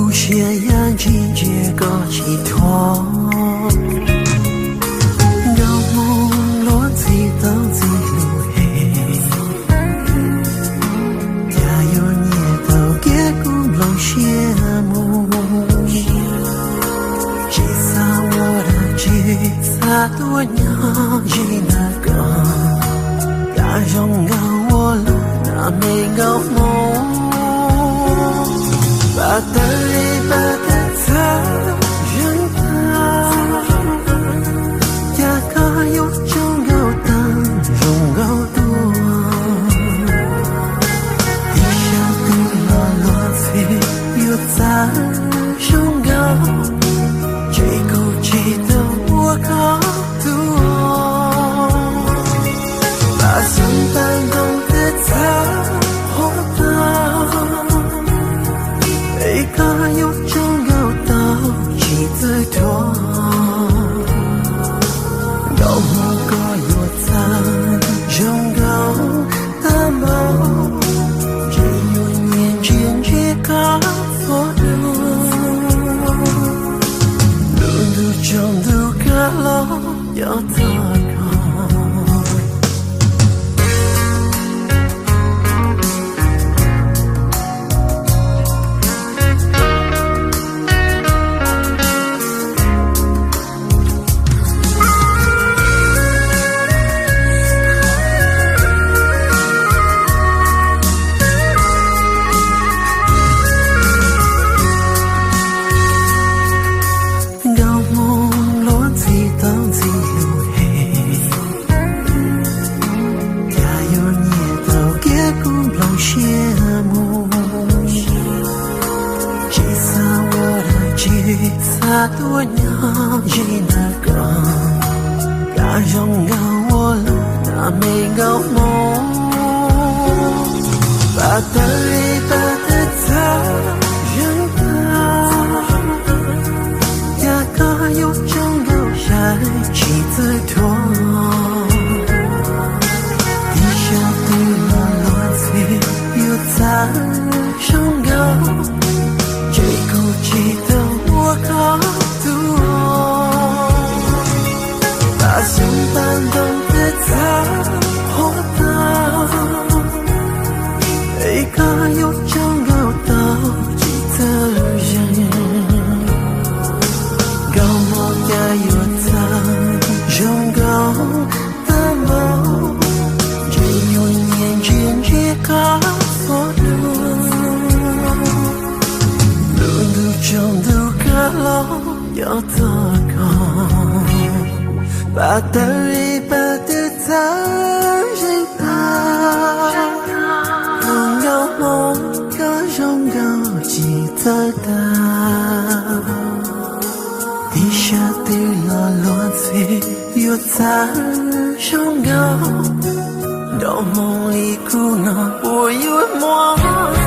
Siab yaj ntsis ntsia koj tsis thuam, nkauj hmoob luag ntxhi tau ntxhi lus hem, cas yuav nyiam tau kiag kuv nplooj siab mus. Tsis xav ua dab tsi, xav tuaj nyob ze ntawm koj, cas zoo nkauj ua luaj na me nkauj hmoob. Pas tawg li pas tawg txhawv zeeg tag, cas koj yuav tsaug nkauj tag zoo nkauj dua. Ib sab twg los luag ntxhi yuav txawv zoo nkauj, ces kuv tsis tau ua koj tus. Pas xyoob pas ntoo twb txawv qhuav tag, es koj yuav tsaug nkauj tau tsis txawj thuam. Nkauj hmoob koj yuav txawv zoo nkauj tag npaum, ces yuav nyiam ntsia ntsia koj txhua lub. Lub ntuj tsaus ntuj kab los cov txog koj. Nkauj hmoob luag ntxhi tau ntxhi lus hem, cas yuav nyiam tau kiag kuv nplooj siab mus. Tsis xav ua dab tsi, xav tuaj nyob ze ntawm koj, cas zoo nkauj ua luaj na me nkauj hmoob. Pas tawg li pas tawg txhawv zeeg tag, cas koj yuav tsaug nkauj sai tsis txawj thuam. Ib sab twg los luag ntxhi yuav txawv zoo nkauj, ces kuv tsis tau ua koj tus. Pas xyoob pas ntoo twb txawv qhuav tag, es koj yuav tsaug nkauj tau tsis txawj zeeg. Nkauj hmoob cas yuav txawv zoo nkauj tag npaum, ces yuav nyiam ntsia ntsia koj txhua lub. Lub ntuj tsaus ntuj kab los cov txog koj, pas tawg li pas twg txawv zeeg tag. Tus nkauj hmoob koj zoo nkauj tsis txawj tag. Ib sab twg los luag ntxhi yuav txawv zoo nkauj, nrog hmoo li kuv no puas yuav muaj.